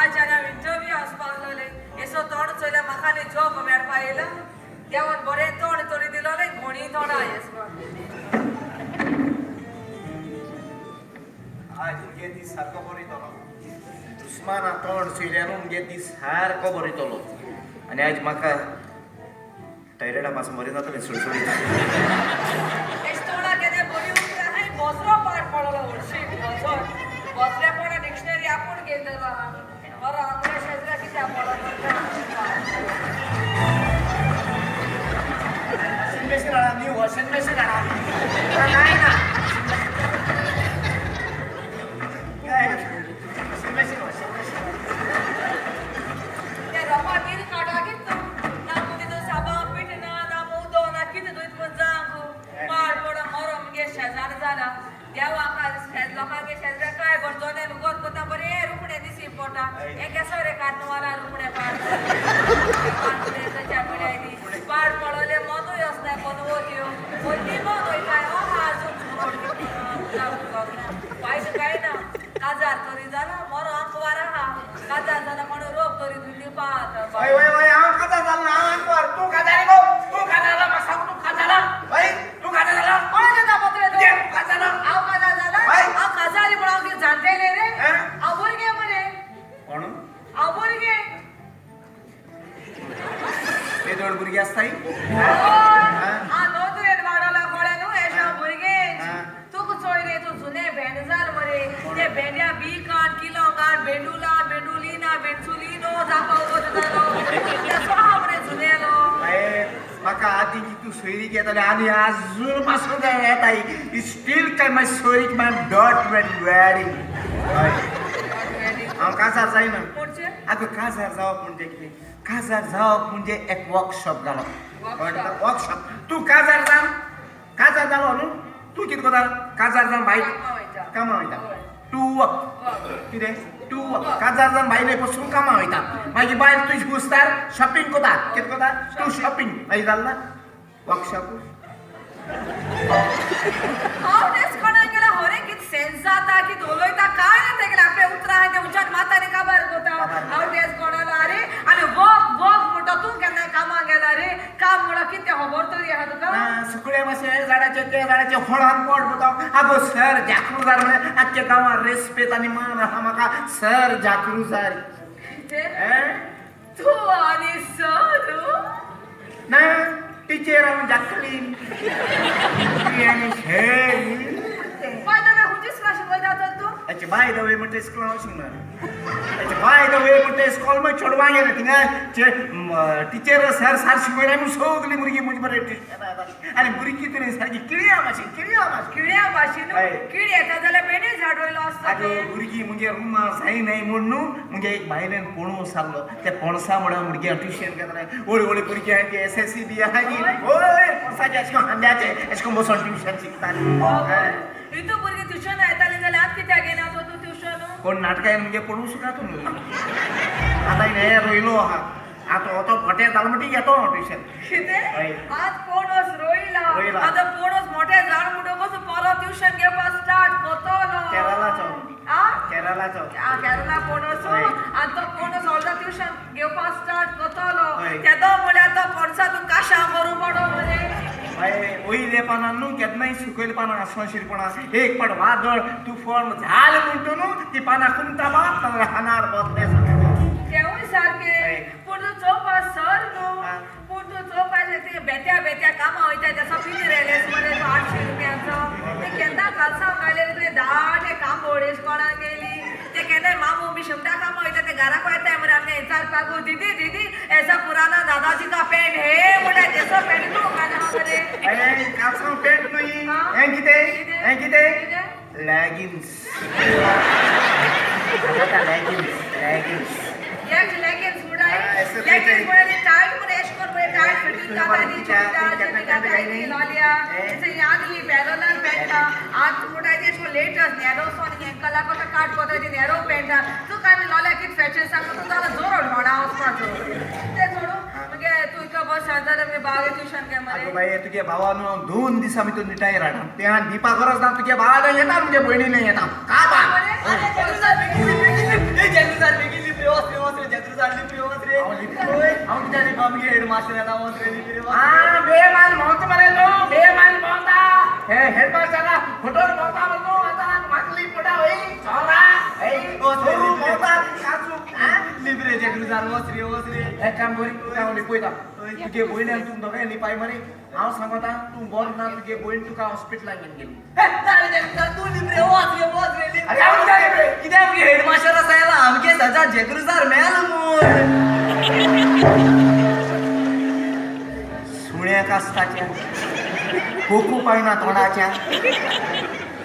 आज हांव इंटरव्यू वचपाक लागले. येसो तोंड चोयल्यार म्हाका न्ही जॉब मेळपा येयला. देवान बरें तोंड तरी दिलोलें, घोणी तोंडा येस. आज मुगे दीस सारको बरयतलो. दुस्माना तोंड चोयल्यार मुगे दीस सारको बरयतलो. आनी आज म्हाका टॉयलेटा पासून बरें जातलें सुळसुळीत. एश तोंडा केदें बरी उतरां आहाय, बोसरो पाड पडलो हरशीं बोसर बोसरेपणा डिक्शनरी आपूण घेतलो आहा. बरो आंगडा शेजरा कित्याक पडलो? वॉशिंग मशीन हाडा न्ही, वॉशिंग मशीन हाडा. काय ना काय, वॉशिंग मशीन, वॉशिंग मशीन. त्या रोपा नीर काडा कित तूं ना, तितून साबां पीठ ना, ना उदो ना कितें धुयत म्हूण जावंक पाड पडो मरो. मुगे शेजार जाला देवाक लोकांगे शेजरा काय बरें जोनेल गोत कोता, बरें रुपणें दिसी पोटा. हें केसो रे कार्नवाला रुपणें पाड पाड पडलें. मनूय वचनाय पनवत्यो पयलीं मन वयताय. आहा अजून वायट काय ना, काजार तरी जाला मरो आंकवार आहा. काजार जाला म्हणून रोग तरी धुतली पात. वय वय वय, हांव काजार जालो ना, हांव आंकवार. तूं काजार गो, तूं काजार जाला. म्हाका सांग, तूं काजार जाला? वय, तूं काजार जाला? कोण दिता पत्रे तूं? कित्याक तूं काजार जाला? हांव काजार जाला? हय. हांव काजारी पण हांव कितें जाणटेलें रे? हं? हांव भुरगें मरे. कोण? हांव भुरगें. येदोळ भुरगीं आसताय? हांव नोकरेन वाडोला कळ्ळें न्हू, हें हांव भुरगें. हां. तुका चोय रे, तूं जुनें भेंड जाल मरे. ते भेंड्या बी कान किलो कान भेंडुला भेंडुलिना भेंडसुलिनो जावपा उगो जालो तेसो आहा मरे जुनेलो. बाये, म्हाका आदी की तूं सोयरीक येताली आनी आजून पासून येताय. स्टील काय माय सोयरीक, my dot wedding. हय, हांव काजार जायना. कोणचें? आगो, काजार जावप म्हणजे कितें? काजार जावप म्हणजे एक वर्कशॉप घालप. Workshop. वर्कशॉप. तूं काजार जावन, काजार जालो न्हू, तूं कितें करता काजार जावन? भायर कामां वयता. कामां वयता. हय. To work. वर्क. कितें टू वर्क? काजार जावन बायले पसून कामां वयता. मागीर बायल तुजी कुस्तार शॉपिंग करता. कितें करता तूं? शॉपिंग. मागीर जालें ना वर्कशॉप? हांव तेच कोणाक गेल्यार हरेक कितें सेन्स जाता, कितें उलयता काय ना. तेगेले आपले उतरां आहा ते उंचान माथानी काबार कोता. हांव तेच कोणालो, आरे आनी वर्क वर्क म्हणटा, तूं केन्ना कामाक गेला रे? काम म्हणटा कितें खबर तरी आहा तुका? ना, सगळे मातशे हे झाडाचे ते झाडाचे फळान पोट बोता. आगो, सर जाक्रुजार म्हळ्यार आख्ख्या गांवां रेस्पेत आनी मान आहा म्हाका. सर जाक्रुजार. कितें? तूं आनी सर? ना, टिचर हांव जाकलीन, आनी sir. By the way, खंयच्या स्कुलान शिकयता तर तूं? अच्छा, बाय the way म्हणटा इस्कॉल हांव शिकना. अच्छा, बाय the way म्हणटा इस्कॉल मागीर चेडवां गेलें थिंगा. टिचर सर सार शिकयना म्हूण सगळीं भुरगीं म्हजे बरें ट्युशनां येतालीं. आनी भुरगीं तुमी सारकी किळयां भाशेन, किळयां भाशेन. किड्या भाशेन? हय. किड येता जाल्यार बेणी झाड वयलो आसता. आगो, भुरगीं मुगे रुमा जायनाय म्हूण न्हू, मुगे एक बायलेन पणस आहलो. त्या पणसा म्हळ्यार भुरग्यांक ट्युशन घेतालें. व्हडली व्हडली भुरगीं आहा ती एसएससी बी आहा ती. वयर पणसाचे अशें करून खांद्याचे अशें करून बसून ट्युशन शिकतालीं. हय. इतू भुरगीं ट्युशन येतालीं जाल्यार आतां कित्याक येना तो तूं ट्युशन? कोण नाटकां मुगे पणूस का तूं. आतां हे रोयलो आहा, आतां तो मोठे जालो म्हणटी येतो ट्युशन. कितें? हय. आज पणस रोयला? रोयला. आतां पणस मोठे झाड म्हणटकच परत ट्युशन घेवपाक स्टार्ट कोतलो. केरलाचो. आ? केरलाचो. आ, केरला पणस. हय. आनी तो पणस अर्दो ट्युशन घेवपाक स्टार्ट कोतलो. हय. तेदो म्हळ्यार तो पणसा तूं काशां करूं पडो मरे. बाये, वयले पानां न्हू केन्नाय सुकयले पानां आसनाशिरपणा. एक पाट वादळ तुफान जालें म्हणटा न्हू, ती पानां कुंता बाप हानार बसले. तेवूय सारकें. हय. पूण तूं चोवपा सर न्हू. आं. पूण तूं चोवपाचें ते बेत्या बेत्या कामां वयता तेसो कितें रेलेस मरे तूं 800 रुपयांचो. ते केन्ना कालसांव घालें तुवें धाटे कांबोळेश कोणाक गेली. ते केन्नाय मामू बी शिमटा कामां वयता, ते घराक वयताय मरे आमगे विचारपाक, दीदी दीदी, ऐसा पुराना दादाजी का पेंट हे म्हणटा. तेसो पेंट तूं घालना मरे. ए, कालसांव पेंट न्हय. आं? हें कितें? कितें? हें कितें? कितें? Leggings, leggings, leggings. एक लेगिन्स म्हणटाय. ऐसे लेगिन्स ते- म्हळ्यार ती टायट म्हण एश कोन पळय टायट फिटींग जाता ती चुडीदार जाता ती लोलिया. तेचे आदली पॅरलल पॅन्ट आज म्हणटाय ती अशें लेटस्ट नॅरो सोन एंकला कोता काट कोता ती नॅरो पॅन्ट. तूं काय लोलिया कितें फॅशन सांगता तूं, जाल्यार जोर होडा वचपाचो. तें सोडून मगे तूं इतलो बस जाल्यार मागीर बागे ट्युशन घे मरे. आगो बाये, तुगे भावान हांव 2 दिसां भितर निटाय राडा. ते हांवें दिवपा गरज ना. तुगे भावान येता, मुगे भयणीन येता का बा. मरे. बेगीन बेगीन, ए, जल्दी सर, बेगीन. जेक्रुजार लिपरे वच रे. हांव लिपलो? हांव कित्याक लिपलो? आमगे हेडमास्टर येता वच रे, लिपरे वच. आ बेमान भोंवता मरे तो, बेमान भोंवता. हे हेडमास्टरा फोटोर भोंवता मरे तो. आतां म्हाका लिपटा होय चोरा हे चोरू भोंवता काचू. लिपरे जेक्रुजार, वच रे, वच रे. एक काम करी, तुका हांव लिपयता. तुगे भयण तूं दोगांय लिपाय मरे. हांव सांगता तूं बरो ना, तुगे भयण तुका हॉस्पिटलान घेवन गेली. तूं लिपरे, वच रे, वच रे. अरे हांव कित्याक लिपरे? कित्याक आमगे हेडमास्टर आसा येला आमगे सजा जेक्रुजार मेल म्हूण. सुण्या कास्ताच्या, कोकू पायना तोंडाच्या,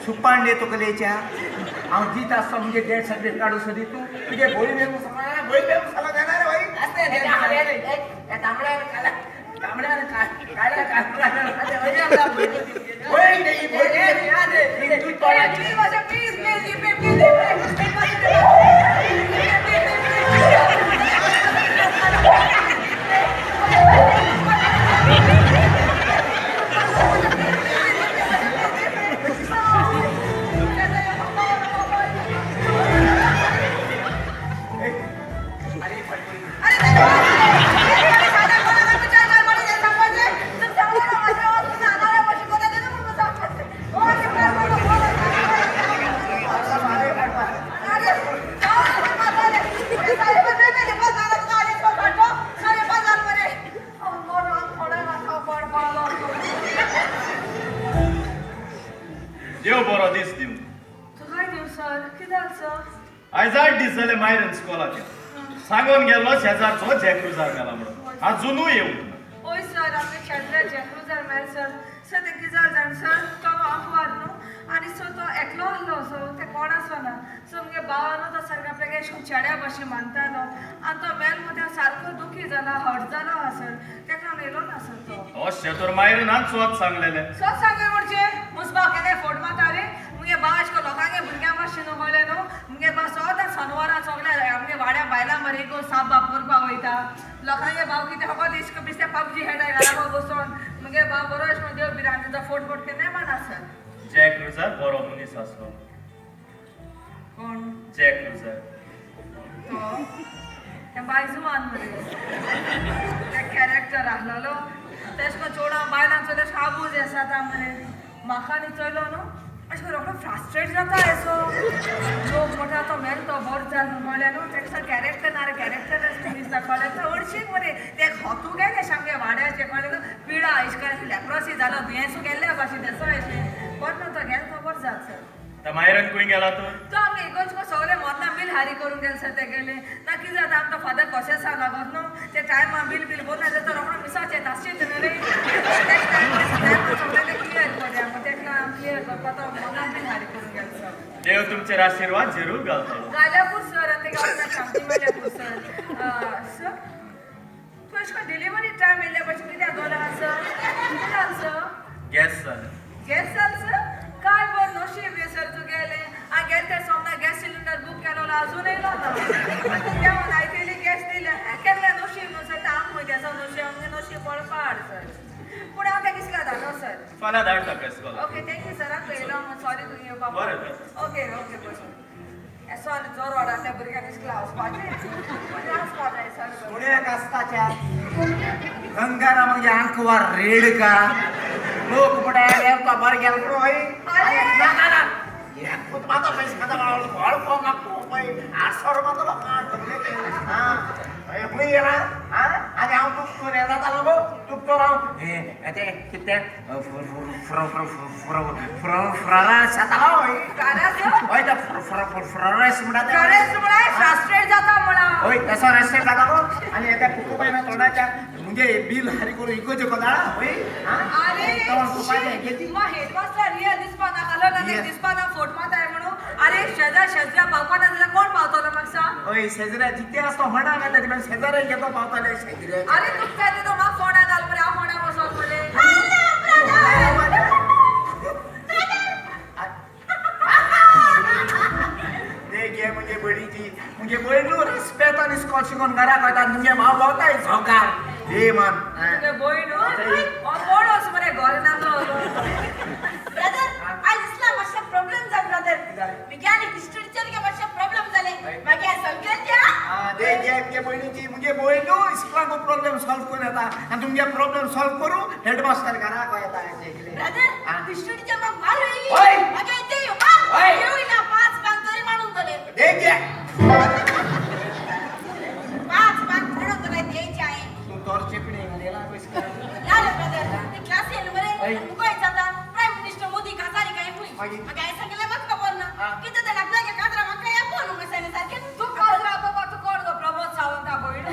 सुपांडे तकलेच्या, हांव दित आसता म्हणजे डेथ सर्टिफिकेट काडूं सदी तूं तुगे भयण मेल सांगा, भयण मेल सांगा जाणा रे भाई. Please master, please please लिपरे, प्लीज लिपरे. अरे देव बरो दीस दिवं. आयज 8 दीस जाले मायरन स्कॉलाचे सांगून गेल्लो शेजारचो जेक्रुजार मेला म्हणून, आजुनूय येवंक ना. ओय सर, आमगे शेजरा जेक्रुजार मेल सर. सर तें कितें जालें जाण सर, तो आंकवार न्हू आनी सो तो एकलो आहलो, सो तें कोण आसो ना. सो मुगे भावा न्हू तो सारको आपल्याक अशें करून चेड्या भाशेन मानतालो आनी तो मेल म्हूण तें सारको दुखी जाला, हर्ट जालो आहा सर, तेका लागून येयलो ना सर तो. अशें तर मायरनान स्वत सांगलेलें. सो सांगे म्हणजे मुसबा केन्नाय फोट मारता रे. मुगे बा अशें करून लोकांगे भुरग्यां भाशेन न्हू, कळ्ळें न्हू. मुगे बा सदां सनवारा सगळ्या आमगे वाड्या बायलां मरे गो साप बाप करपा वयता. लोकांगे भाव कितें फकत इश्क बिस्ते पबजी खेळटा घरा बसोन. मुगे भाव बरो अशें करून देव भिरांतेचो फोट बोट केन्नाय मारना सर. जेक्रुजार बरो मनीस आसलो. कोण? जेक्रुजार. तो तें बायजुवान मरे, तें कॅरेक्टर आहलोलो तेश करून चोडां बायलांचो तेश आबूज आसा मरे. म्हाका न्ही चोयलो न्हू अशें करून रोखडो फ्रस्ट्रेट जाता येसो. लोक म्हणटा तो मेल तो बरो जालो, कळ्ळें न्हू. तेका कॅरेक्टर ना रे, कॅरेक्टर दिसता, कळ्ळें. हरशीक मरे ते खोतू गेले सामके वाड्याचे, कळ्ळें न्हू. पिडा इश्कान लेप्रोसी जालो, दुयेंसू गेल्ल्या भाशेन तेसो अशें बरें न्हू. तो गेलो तो बरो जाता सर. आतां मायरन खंय गेला तर? तो आमगे इगोर्ज सगळे मरना बील हारी करूंक गेले सर तेगेले ना. कितें जाता, आमकां फादर कशें लागत न्हू ते टायमा बील बील भरून जाल्यार तो रोखडो मिसाचें तासचें न्हू रे. तेका टायमार सगळें क्लियर करया, तेका लागून क्लियर करपा तो मरना बील हारी करूंक गेलो सर. देव तुमचेर आशिर्वाद जरूर घालतलो. गाल्यापूर सर, आनी तेका आमकां शांती मेळ्ळ्यापूर सर. सर तूं अशें करून डिलिव्हरी टायम येयल्या भशेन कित्याक दोला सर? कितें जालें सर? गॅस जालें. गॅस जालें सर? काय बरें नशीब रे सर तुगेलें. हांव गेले ते सोमना गॅस सिलिंडर बूक केलो, अजून येयलो ना. आतां आयतेली गॅस दिल्या केन्ना. नशीब न्हू सर, आम खंय तेचो नशीब, आमगे नशीब पळपाड सर. पूण हांव तेका इसला धाडलो सर. फाल्यां धाड ताका इस्कॉलाक. Okay, thank you sir. हांव येयलो म्हूण सॉरी तुगे येवपा. बरें तर. ओके ओके, बरें. येसो आनी जोर वाडा त्या भुरग्यांक इस्कला वचपाचें, वचपा जाय सर. सुण्या कास्ताच्या, गंगारा म्हणजे आंकवार रेडका, लोक म्हणटा तो बरें गेलो म्हणून हय. ना ना ना, एकूच मातो पयशे खाता, घोळ मागतो पळय आडसर मातो हय खंय गेला. आं आनी हांव तुका हें जातालो गो तुका तर हांव हें तें कितें तें फ्ररास जातालो हय. हय तें फ्ररेस म्हणटा तें. फ्ररेस म्हळ्यार फ्रस्ट्रेट जाता म्हणा. हय तसो रेस्टोरंट जाता गो. आनी त्या कुकू पायना तोंडाच्या म्हणजे बिल हारी करून इगोज कोदाळा हय. अरे मग हेडमास्टर रियल दिसपा ना, घालो ना ते दिसपा ना, फोट मारताय म्हणून. अरे शेजार शेजरा पावपा ना जाल्यार कोण पावतलो म्हाका सांग? हय शेजऱ्या जिते आसतो म्हणा घालता ती शेजाऱ्या घेतो पावताले शेजऱ्या. अरे तुमकां ते म्हाका फोंडा घाल मरे, हांव फोंडा वचोन मरे. ते घे म्हणजे बळीची म्हणजे बळी न्हू रेस्पेत आनी स्कॉल शिकोन घराक वयता. तुमगे भाव भोंवताय झोकार हे मान. तुगे भयण कोण वच मरे घर नासलो. ब्रदर, आयज इस्लाम मातशें प्रॉब्लेम जाल ब्रदर. विज्ञानिक हिस्ट्री टिचर मातशें प्रॉब्लेम जालें. मागीर हांवें समजलें त्या. ते घे घे पयलीं आनी तुमगे प्रॉब्लेम सॉल्व करूं हेडमास्टर घराक वयता. ब्रदर, पिश्टुडीच्या मग मार. हय. मगे ते मार. हय. येऊ ना पाच पान तरी मांडून दले. देख. पाच पान म्हणून तुला द्यायचे आहे. तू तोर चेपणी घालेला पैसे. ना रे ब्रदर, ते क्लास येईल हय. मरे मुकाय जाता प्राईम मिनिस्टर मोदी काजारी काय होई. मागीर? मग काय सांगितलं मग खबर ना. हा. किती तर लागला की काजरा मग काय फोन उमेसाने सारखे. तू काजरा बाबा, तू कोण गो प्रमोद सावंत भयण?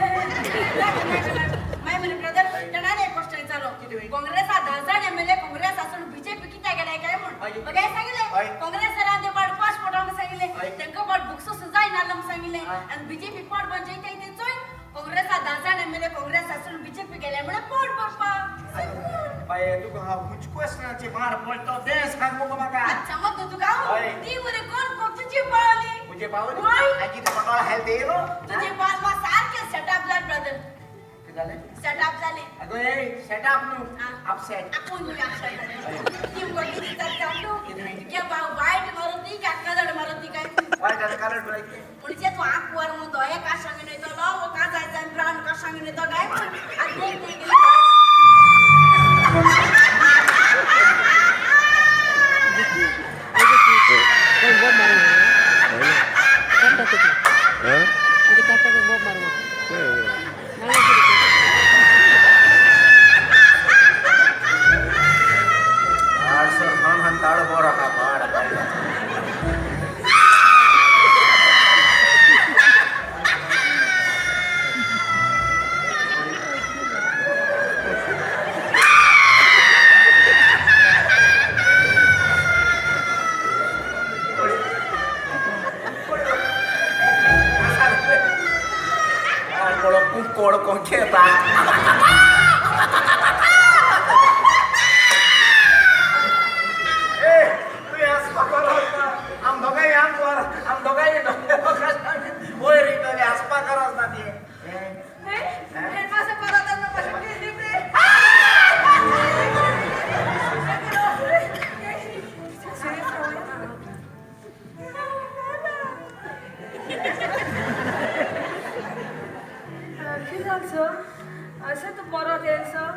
माय म्हणे ब्रदर, त्यांना एक गोष्ट विचारलो, काँग्रेस 10 जण एमएलए काँग्रेस असून बीजेपी किती गेलाय काय म्हणून. मागीर? मग काय सांगितले, हय. काँग्रेस ते पाड पासपोर्ट म्हणून सांगितले, हय. त्यांका पाड बुक्स जाय ना म्हणून सांगितले. हा. आणि बीजेपी पाड म्हणजे ते चोय काँग्रेस 10 जण एमएलए काँग्रेस असून बीजेपी गेल्या म्हणून पोट भरपा. बाय, तुका हांव खूंच क्वेश्चनाचे मार पडतो तें सांग मुगो म्हाका. अच्छा, मग तुका हय. ती मरे कोण कोण तुझी पावली. मुझे पावली. हय. आगी ते पटोळ हायल ते येयलो. तुझे बाल मा सारखे सेटअप झाले ब्रदर. कितें जालें? सेटअप झाले. अगो ए, सेटअप न्हू. हा. अपसेट. आपण ती मुलगी दिसतात चालू की भाऊ वाईट मारुती का कलर मारुती काय. वायट आनी कलर डोळे. म्हणजे तू आंक वर म्हणून दोया का सांगून येतो लो का जायचा ब्राउन का सांगून येतो काय म्हणून आणि देख ते गेले. सर हान हान ताड बोर आहा बाड. कोड कोण खेळता? ए, तूं हांसपाक गरज ना. आम दोगांय आमवर आम दोगांय वयर वयतले, हांसपाक गरज ना ती. हेडमास्टर परत मातशें प्लीज दी रे. कितें जालें सर? अशें तूं परत येयला सर?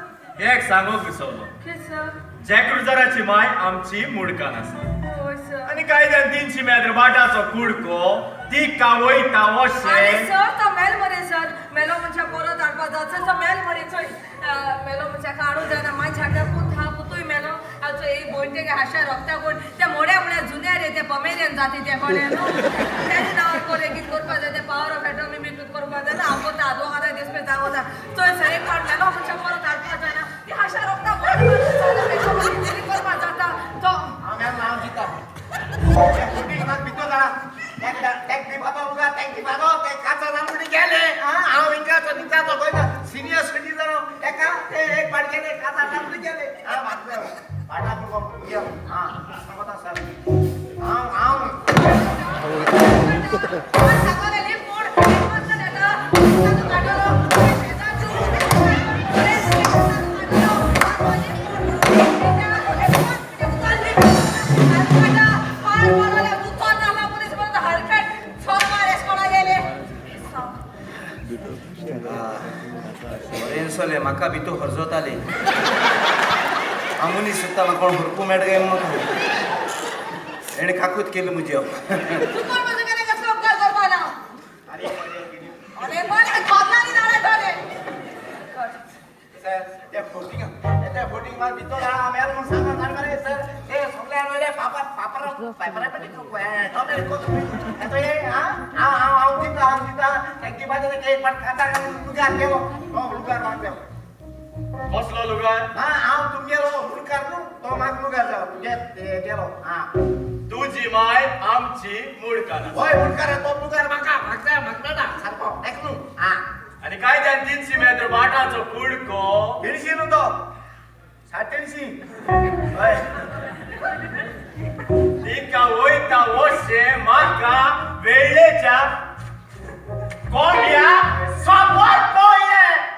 एक सांगूंक विसरलो. कितें सर? जॅक्रुजाराची माय आमची मुडकान आसा. हय सर. आनी कायद्यान 300 मेत्र बाटाचो कुडको तिका वयता. आरे वशें सर, तो मेल मरे सर, मेलो मनशाक परत हाडपा जाता सर. तो मेल मरे चोय, मेलो मनशाक काडूं जायना. मागीर पूत हा, पुतूय मेलो. आतां एक भयण तेगे हांशा रोगता कोण त्या मोड्या म्हळ्यार जुन्या रे ते पमेरियन जाती ते कोणें न्हू तेजे नांवार कोण कितें करपा जाय ते पावर ऑफ एटॉर्नी बी कितें करपा जाय ना. आपोता आदवोगादा दिसपे जागोता चोय सर, एक फावट मेलो मनशाक परत हाडपा जायना. ती हांशा रोगता कितें करपा जाता तो. हांव मेल नांव दिता फुटींग म्हाका भितर घाला. तेक दिवपाचो मुखार तेक दिवपाचो ते काचा जावन म्हणून गेले. हांव हिंगाचो निंगाचो गोंयचो सिनियर सिटीजन हांव. तेका ते एक पाट गेले, काचा जावन म्हणून गेले. हां, म्हाका पाटा पुरो. हां, सांगता सर, हांव हांव सांगलेली फोड येता. बरें, म्हाका भितर हरजोताले आमुनी सुद्दां म्हाका कोण हरकू मेळटा काय म्हणून हेणें काकूत केली म्हजी. सर, ते फोटिंग ते फोटिंग मार भितर हा मेल म्हणून सांगा सांग मरे सर. ते सगळ्यान वयले पापा पापरा पेपरा पेटी हे. हा, हांव हांव हांव दिता, हांव दिता तेंके दिवपाचें. ते एक पाट खाता लुगार गेलो, तो लुगार मागता. कसलो लुगार? हा, हांव तुमगेलो मुणकार न्हू, तो म्हाका लुगार जालो तुगे गेलो. हा. तुजी माय आमची मुडकान आसा. हय, मुणकार तो लुगार म्हाका म्हाका म्हाका मेळटा सारको तेक न्हू. हा. आनी कायद्यान 300 मेत्र बाटाचो कुडको 300 न्हू तो, 350. हय. तिका वयता वशें म्हाका वेळेच्या कोंब्या सोबत पळयलें.